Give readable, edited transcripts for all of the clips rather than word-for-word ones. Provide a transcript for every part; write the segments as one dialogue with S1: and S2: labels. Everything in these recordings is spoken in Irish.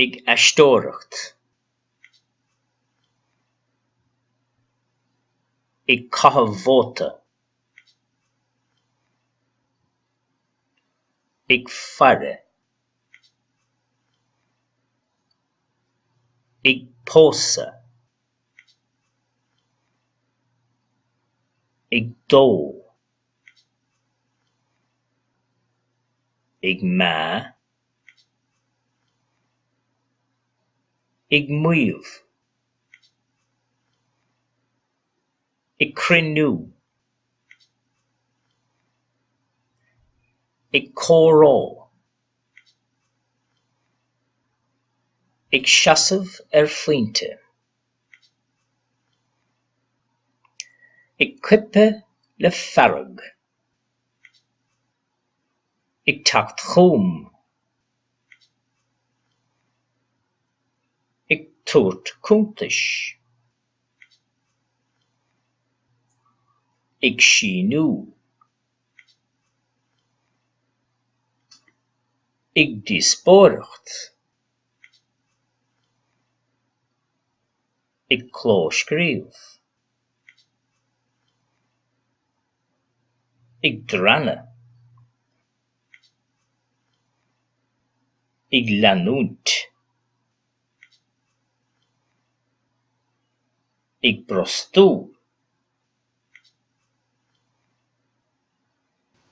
S1: Ag aisteoireacht. Ag caitheamh vóta. Ag faire. Ag pósadh. Ag dó. Ag meá. Ag maíomh. Ag cruinniú. Ag comhrá. Ag seasamh ar phointe. Ag coipeadh le fearg. Ag teacht chugam. Ag tabhairt cuntais. Ag síniú. Ag díospóireacht. Ag clóscríobh. Ag drannadh. Ag leanúint. Ag brostú.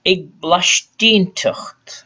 S1: Ag blaistínteacht.